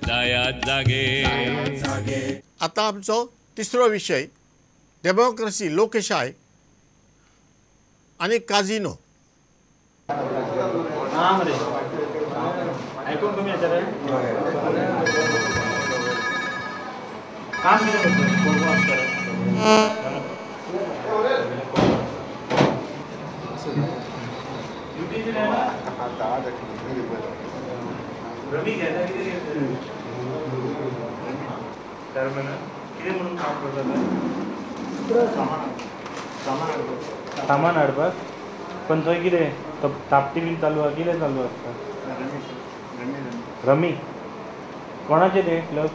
जायात जागे। आतां आमचो तिसरो विशय डेमोक्रसी, लोकशाय आनी काजिनो। सामान हाडपाक पण थंय कितें तापटी बीन चालू आसा, कितें चालू आसता? रमी कोणाचे ते क्लब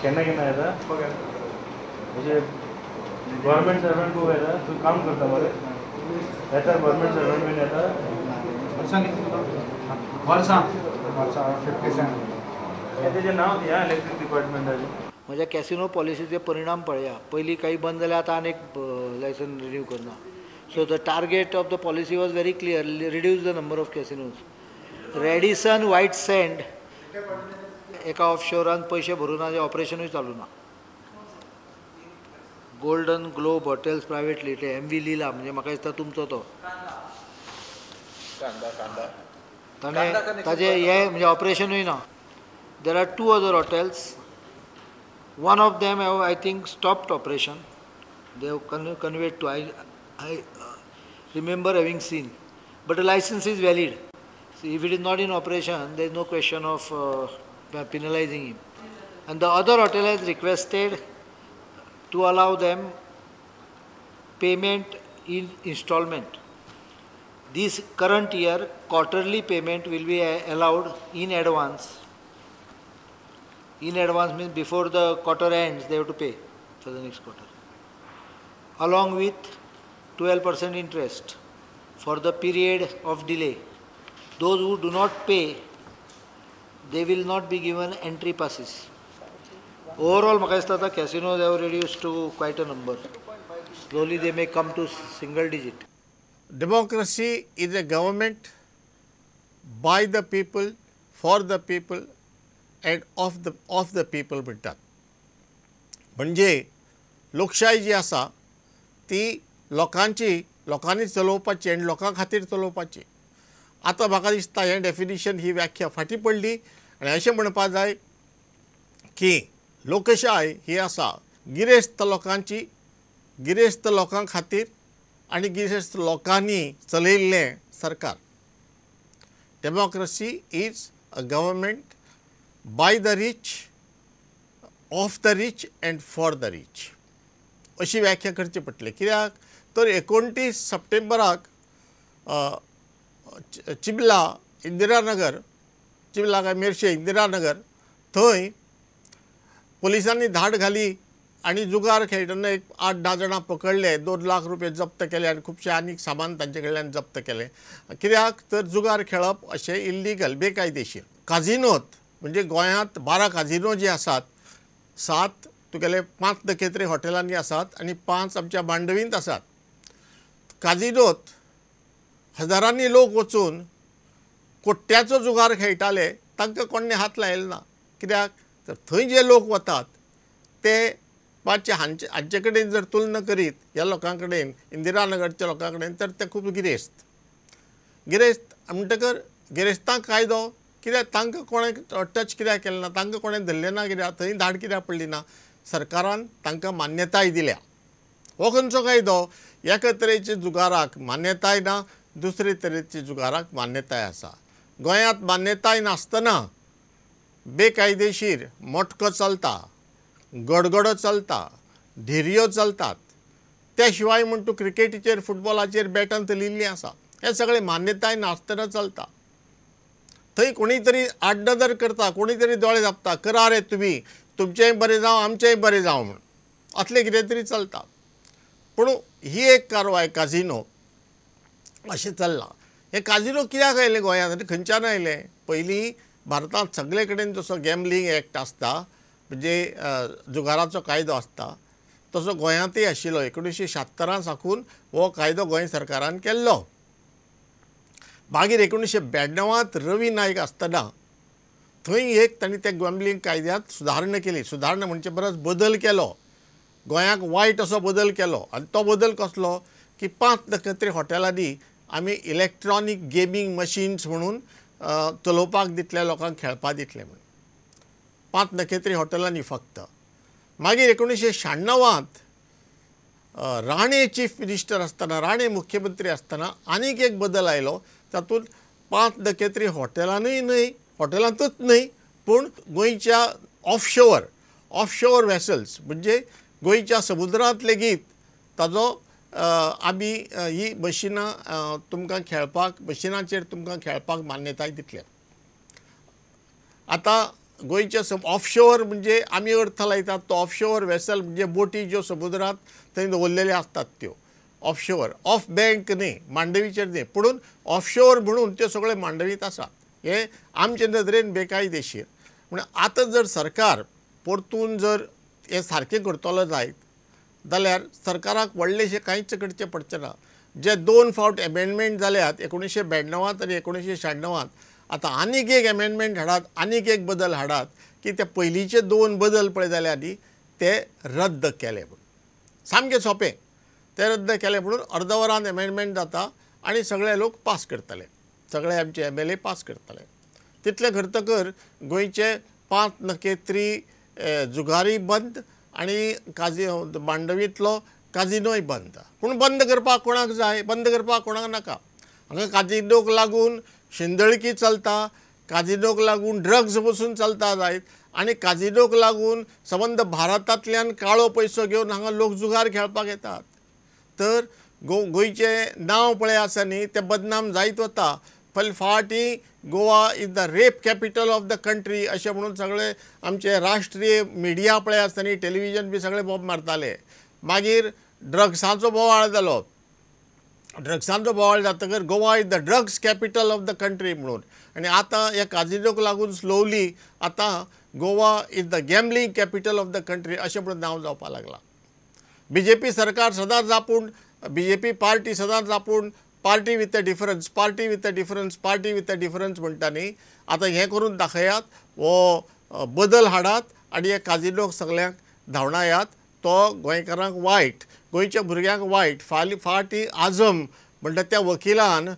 केन्ना केन्ना येता? अशें गव्हर्मेंट सर्वंट खूब येता, तूं काम करता मरे? येता गव्हर्मेंट सर्वंट बीन येता? तेजें नांव दिया इलेक्ट्रीक डिपार्टमेंटाचें। म्हज्या कॅसिनो पॉलिसीचे परिणाम पळया, पयलीं काही बंद जाल्यार आतां आनी एक लायसन रिन्यू करना. So the target of the policy was very clear, reduce the number of casinos. Radisson White Sand एका ऑफशोरान पयशे भरूं ना, ऑपरेशनूय चालू ना. Golden Globe Hotels Private Limited, M V Leela, म्हणजे म्हाका दिसता तुमचो तो ताणें ताजें हें म्हणजे ऑपरेशनूय ना. There are 2 other hotels. One of them have, I think, stopped operation. They have conveyed to, I remember having seen. But the license is valid. So if it is not in operation, there is no question of penalizing him. And the other hotel has requested to allow them payment in installment. This current year, quarterly payment will be allowed in advance. In advance means before the quarter ends, they have to pay for the next quarter, along with 12% interest for the period of delay. Those who do not pay, they will not be given entry passes. Overall, म्हाका दिसता आतां casinos have reduced to quite a number. Slowly they may come to single digit. Democracy is a government by the people, for the people and of the people म्हणटात. म्हणजे लोकशाय जी आसा ती लोकांची, लोकांनी चलोवपाची आनी लोकां खातीर चलोवपाची. आतां म्हाका दिसता हें डेफिनेशन, ही व्याख्या फाटीं पडली आनी अशें म्हणपाक जाय की लोकशाय ही आसा गिरेस्त लोकांची, गिरेस्त लोकां खातीर आनी गिरेस्त लोकांनी चलयिल्लें सरकार. Democracy is a government by the rich, of the rich and for the rich अशी व्याख्या करची पडटली. कित्याक तर 29 सप्टेंबराक चिबला इंदिरानगर, चिबला काय मेरशे इंदिरानगर थंय पुलिसांनी धाड घाली आनी जुगार खेळटना एक 8-10 जाणां पकडले, 2 लाख रुपये जप्त केले आनी खुबशें आनीक सामान तांचे कडल्यान जप्त केलें. कित्याक तर जुगार खेळप अशें इल्लीगल, बेकायदेशीर. काजिनोत म्हणजे गोंयांत 12 काजिनो जे आसात, 7 तुगेले 5 नखेत्रे हॉटेलांनी आसात आनी 5 आमच्या मांडवींत आसात. काजिनोत हजारांनी लोक वचून कोट्याचो जुगार खेळटाले, तांकां कोणें हात लायलो ना. कित्याक तर थंय जे लोक वतात ते मातशे हांचे कडेन जर तुलना करीत ह्या लोकां कडेन, इंदिरानगरच्या लोकां कडेन, तर ते खूब गिरेस्त. गिरेस्त म्हणटकर गिरेस्तांक कायदो कित्याक तांकां कोणें टच कित्याक केलें ना, तांकां कोणें धरलें ना, कित्याक थंय धाड कित्याक पडली ना? सरकारान तांकां मान्यताय दिल्या. हो खंयचो कायदो? एका तरेचे जुगाराक मान्यताय ना, दुसरे तरेचे जुगाराक मान्यताय आसा. गोंयांत मान्यताय नासतना बेकायदेशीर मटको चलता, गडगडो चलता, धिरयो चलतात. त्या शिवाय म्हूण तूं क्रिकेटीचेर, फुटबॉलाचेर बॅटान चलिल्लीं आसा. हें सगळें मान्यताय नासतना चलता. थंय कोणी तरी आडनदर करता, कोणी तरी दोळे धांपता, करा रे तुमी, तुमचेंय बरें जावं आमचेंय बरें जावं म्हूण, असलें कितें तरी चलता. पूण ही एक कारवाय काजिनो अशें चल्लां. हें काजिनो कित्याक आयलें गोंयांत आनी खंयच्यान आयलें? पयलीं भारतांत सगळे कडेन जसो गॅम्बलिंग एक्ट आसता, म्हणजे जुगाराचो कायदो आसता, तसो गोंयांतय आशिल्लो. 1976 साकून हो कायदो गोंय सरकारान केल्लो. मागीर 1992 रवी नायक आसतना थंय एक तांणी त्या गॅम्बलिंग कायद्यांत सुदारणा केली. सुदारणा म्हणचे परस बदल केलो, गोंयाक वायट असो बदल केलो. आनी तो बदल कसलो की 5 नखेत्री हॉटेलांनी आमी इलेक्ट्रॉनीक गेमींग मशीन्स म्हणून चलोवपाक दितले, लोकांक खेळपाक दितले म्हणून 5 नखेत्री हॉटेलांनी फक्त. मागीर 1996 राणे चीफ मिनिस्टर आसतना, राणे मुख्यमंत्री आसतना आनीक एक बदल आयलो. तातूंत 5 नखेत्री हॉटेलांनूय न्हय, हॉटेलांतूच न्हय, पूण गोंयच्या ऑफशोर वेसल्स म्हणजे गोंयच्या समुद्रांत लेगीत ताजो आमी ही मशिनां तुमकां खेळपाक, मशिनांचेर तुमकां खेळपाक मान्यताय दितले. आतां गोंयच्या ऑफशोर म्हणजे आमी अर्थ लायतात तो ऑफशोर वेसल म्हणजे बोटी ज्यो समुद्रांत थंय दवरलेल्यो आसतात त्यो ऑफशोर, ऑफ बँक न्ही, मांडवीचेर न्ही, पुणून ऑफशोर म्हणून त्यो सगळे मांडवींत आसात. हे आमचे नदरेन बेकायदेशीर. म्हण आतां जर सरकार परतून जर हें सारकें करतलो जायत जाल्यार सरकाराक व्हडलेशें कांयच करचें पडचें ना. जे 2 फावट एमेंडमेंट जाल्यात 1992 आनी 1996, आतां आनीक एक एमेंडमेंट हाडात, आनीक एक बदल हाडात की ते पयलींचे 2 बदल पळय जाल्यार न्ही ते रद्द केले म्हणून सामकें सोंपें. ते रद्द केले म्हणून अर्द वरान एमेंडमेंट जाता आनी सगळे लोक पास करतले, सगळे आमचे MLA पास करतले. तितलें करतकर गोंयचे 5 नखेत्री जुगारी बंद आनी काजी मांडवींतलो काजिनोय बंद. पूण बंद करपाक कोणाक जाय, बंद करपाक कोणाक नाका. हांगा काजिनोक लागून शिंदळकी चलता, काजिनोक लागून ड्रग्स पसून चलता जायत, आनी काजिनोक लागून सबंद भारतांतल्यान काळो पयसो घेवन हांगा लोक जुगार खेळपाक येतात. तर गोंयचें नांव पळय आसा न्ही तें बदनाम जायत वता. पयले फावटी Goa is the rape capital of the country अशें म्हणून सगळे आमचे राष्ट्रीय मिडिया पळय आसता न्ही, टेलिविजन बी सगळे बोब मारताले. मागीर ड्रग्सांचो बोवाळ जालो, ड्रग्सांचो बोवाळ जातकर Goa is the drugs capital of the country म्हणून. आनी आतां ह्या काजिनोक लागून स्लोवली आतां Goa is the gambling capital of the country अशें म्हणून नांव जावपाक लागलां. BJP सरकार सदांच आपूण, BJP party सदांच आपूण party with a difference, party with a difference, party with a difference म्हणटा न्ही. आतां हें करून दाखयात, हो बदल हाडात आनी हे काजिनोक सगल्यांक धांवडायात. तो गोंयकारांक वायट, गोंयच्या भुरग्यांक वायट. फाटी आजम म्हणटा त्या वकिलान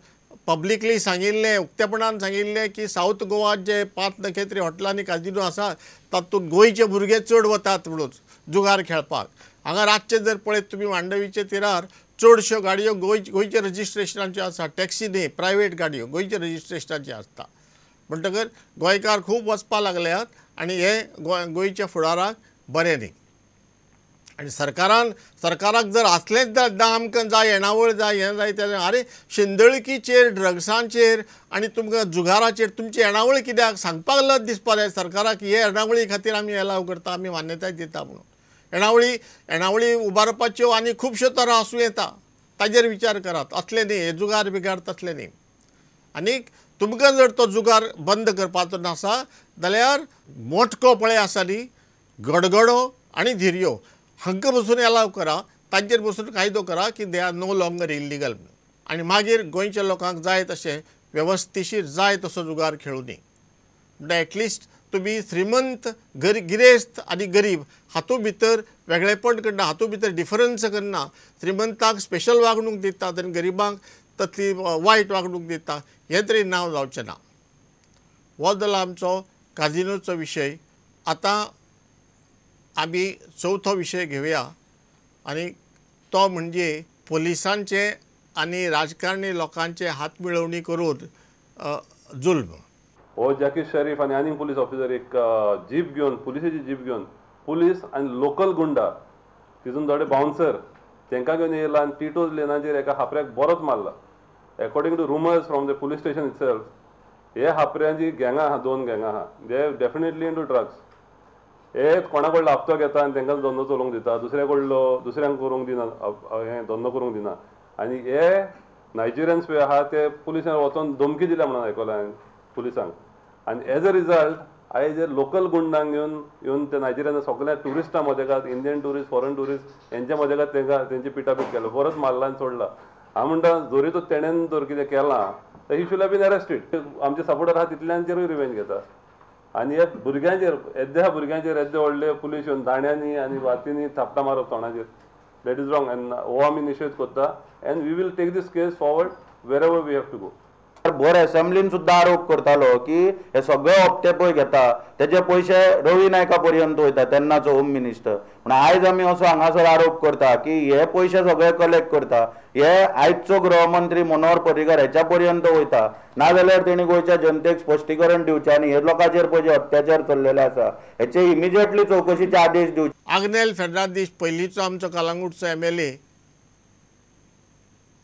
पब्लिकली सांगिल्लें, उक्तेपणान सांगिल्लें की सावथ गोवा जे 5 नखेत्री हॉटेलांनी काजिनो आसा तातूंत गोंयचे भुरगे चड वतात म्हणून जुगार खेळपाक. हांगा रातचे जर पळयत तुमी मांडवीचे तिरार चडश्यो गाडयो गोंयच्या रजिस्ट्रेशनाच्यो आसा, टॅक्सी न्ही, प्रायवेट गाडयो गोंयच्या रजिस्ट्रेशनाच्यो आसता. म्हणटकर गोंयकार खूब वचपाक लागल्यात आनी हे गोंयच्या फुडाराक बरें न्ही. आनी सरकाराक जर आसलेंच जाल्यार आमकां जाय येणावळ जाय, हें जाय तें जाय, आरे शिंदळकीचेर, ड्रग्सांचेर आनी तुमकां जुगाराचेर तुमची येणावळ कित्याक सांगपाक लज दिसपाक जाय सरकाराक. हे येणावळी खातीर आमी एलाव करता, आमी मान्यताय दिता म्हणून. येणावळी उबारपाच्यो आनी खुबश्यो तरा आसूं येता, ताजेर विचार करात. असलें न्ही, हे जुगार बिगार तसलें न्ही. आनीक तुमकां जर तो जुगार बंद करपाचो नासा जाल्यार मोटको पळय आसा न्ही, गडगडो आनी धिरयो हांकां बसून एलाव करा, तांचेर बसून कायदो करा की they are no longer illegal. आनी मागीर गोंयच्या लोकांक जाय तशें वेवस्थीशीर जाय तसो जुगार खेळुनी. म्हणल्यार एटलिस्ट तुमी श्रीमंत, गिरेस्त आनी गरीब हातूंत भितर वेगळेपण करना, हातूंत भितर डिफरन्स करना. श्रीमंताक स्पेशल वागणूक दितात आनी गरिबांक तसली वायट वागणूक दिता, हें तरी नांव जावचें ना. हो जालो आमचो काजिनोचो विशय. आतां आमी चवथो विशय घेवया आनी तो म्हणजे पोलिसांचे आनी राजकारणी लोकांचे हात मिळवणी करून जुल्म. हो जाकीर शरीफ आनी आनीक पुलीस ऑफिसर एक जीप घेवन, पुलिसेची जीप घेवन, पुलीस आनी लोकल गुंडा तितून थोडे बाउन्सर तांकां घेवन येयला आनी टिटोज लेनाचेर एका हापऱ्याक बरोच मारला. According to rumours from the police station itself, हे हापऱ्यांची गँगां आहा, 2 गँगां आहा, they definitely into drugs. हे कोणा कडलो हप्तो घेता आनी तांकां धंदो चलोवंक दिता, दुसऱ्या कडलो दुसऱ्यांक करूंक दिना, हें धंदो करूंक दिना. आनी हे नायजेरियन्स पळय आहा ते पुलिसांक वचोन धमकी दिल्या म्हणून आयकलां हांवें पुलिसांक. आनी एज अ रिजल्ट आयज जे लोकल गुंडांक घेवन येवन ते नायजेरियन सगल्या ट्युरिस्टां मदेगात, इंडियन ट्युरिस्ट, फॉरेन ट्युरिस्ट हेंच्या मदेगात तांकां तेंची पिटापीट केलो, परत मारला आनी सोडला. हांव म्हणटा जरी तो तेणेन जर कितें केलां तर he should have been arrested. आमचे सपोर्टर आहा तितल्यांचेरूय रिवेंज घेता. आनी ह्या भुरग्यांचेर येद्या भुरग्यांचेर येद्दे व्हडले पुलीस येवन दांड्यांनी आनी वातींनी थापटां मारप तोंडाचेर, that is wrong and हो आमी निशेध करता and we will take this case forward wherever we have to go. भर असेंब्लीन सुद्दां आरोप करतालो की हे सगळे हप्ते पळय घेता तेजे पयशे रवी नायका पर्यंत वयता तेन्नाचो होम मिनिस्टर. पूण आयज आमी असो हांगासर आरोप करता की हे पयशे सगळे कलेक्ट करता हे आयजचो गृहमंत्री मनोहर पर्रीकर हेच्या पर्यंत वयता, नाजाल्यार तेणी गोंयच्या जनतेक स्पश्टीकरण दिवचें आनी हे लोकांचेर पळय जे अत्याचार चल्लेले आसा हेचे इमिजिएटली चवकशीचे आदेश दिवचे. आग्नेल फेर्नांदीश पयलींचो आमचो कळंगूटचो MLA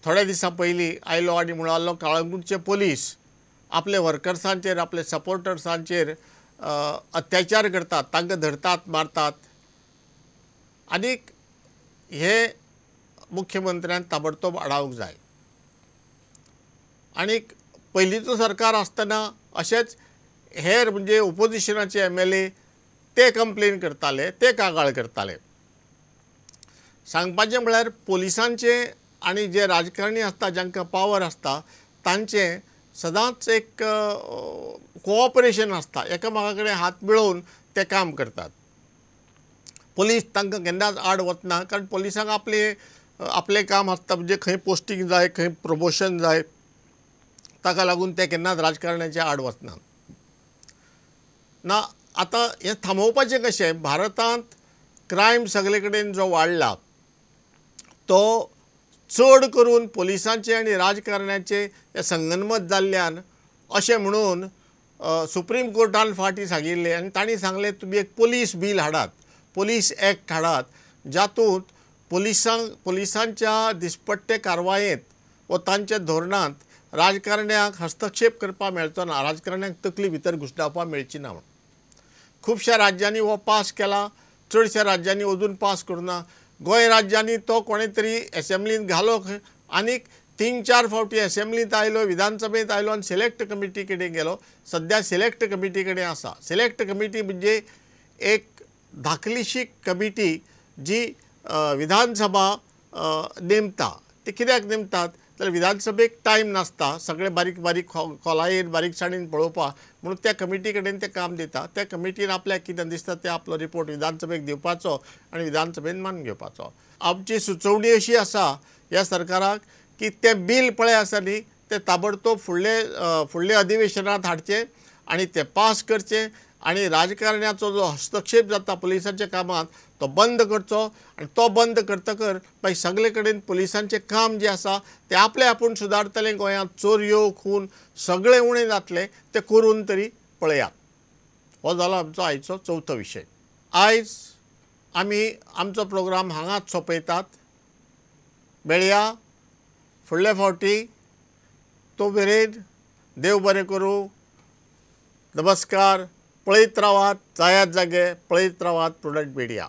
थोड्या दिसां पयलीं आयलो आनी म्हणालो कळंगूटचे पोलीस आपले वर्कर्सांचेर आपले सपोर्टर्सांचेर अत्याचार करतात, तांकां धरतात, मारतात. आनीक हे मुख्यमंत्र्यान ताबडतोब आडावंक जाय. आनीक पयलींचो सरकार आसतना अशेंच हेर म्हणजे ओपोजिशनाचे MLA ते कंप्लेन करताले, ते कागाळ करताले. सांगपाचें म्हळ्यार पोलिसांचे आनी जे राजकारणी आसता जांकां पावर आसता तांचें सदांच एक कोऑपरेशन आसता, एकामेका कडेन हात मेळोवन ते काम करतात. पोलीस तांकां केन्नाच आड वतना, कारण पोलिसांक आपले आपलें काम आसता, म्हणजे खंय पोस्टींग जाय, खंय प्रमोशन जाय, ताका लागून ते केन्नाच राजकारणाच्या आड वचना. ना आतां हें थांबोवपाचें कशें? भारतांत क्रायम सगळे कडेन जो वाडला तो चड करून पोलिसांचे आनी राजकारण्याचे हे संगनमत जाल्ल्यान अशें म्हणून सुप्रीम कोर्टान फाटीं सांगिल्लें आनी तांणी सांगलें तुमी एक पोलीस बील हाडात, पोलीस एक्ट हाडात जातूंत पोलिसांच्या दिसपट्टे कारवायेंत वा तांच्या धोरणांत राजकारण्याक हस्तक्षेप करपाक मेळचो ना, राजकारण्याक तकली भितर घुसडावपाक मेळची ना म्हूण. खुबश्या राज्यांनी हो पास केला, चडश्या राज्यांनी अजून पास करूं ना. गोंय राज्यांनी तो कोणें तरी एसेंब्लींत घालो आनीक 3-4 फावटी एसेंब्लींत आयलो, विधानसभेंत आयलो आनी सिलेक्ट कमिटी कडेन गेलो. सद्या सिलेक्ट कमिटी कडेन आसा. सिलेक्ट कमिटी म्हणजे एक धाकलीशी कमिटी जी विधानसभा नेमता. ती कित्याक नेमतात जाल्यार विधानसभेक टायम नासता सगळे बारीक बारीक खोलायेन बारीकसाणेन पळोवपाक, म्हणून त्या कमिटी कडेन तें काम दिता. त्या कमिटीन आपल्याक कितें दिसता तें आपलो रिपोर्ट विधानसभेक दिवपाचो आनी विधानसभेन मान घेवपाचो. आमची सुचोवणी अशी आसा ह्या सरकाराक की तें बील पळय आसा न्ही तें ताबडतोब फुडले अधिवेशनांत हाडचें आनी तें पास करचें आनी राजकारण्याचो जो हस्तक्षेप जाता पुलिसांच्या कामांत तो बंद करचो. आनी तो बंद करतकर मागीर सगळे कडेन पुलिसांचें काम जें आसा तें आपले आपूण सुदारतलें. गोंयांत चोरयो खून सगळें उणें जातलें, तें करून तरी पळयात. हो जालो आमचो आयचो चवथो विशय. आयज आमी आमचो प्रोग्राम हांगाच सोंपयतात. मेळया फुडले फावटी, तो मेरेन देव बरें करूं. नमस्कार. पळयत रावात जायात जागे, पळयत रावात प्रुडंट मिडिया.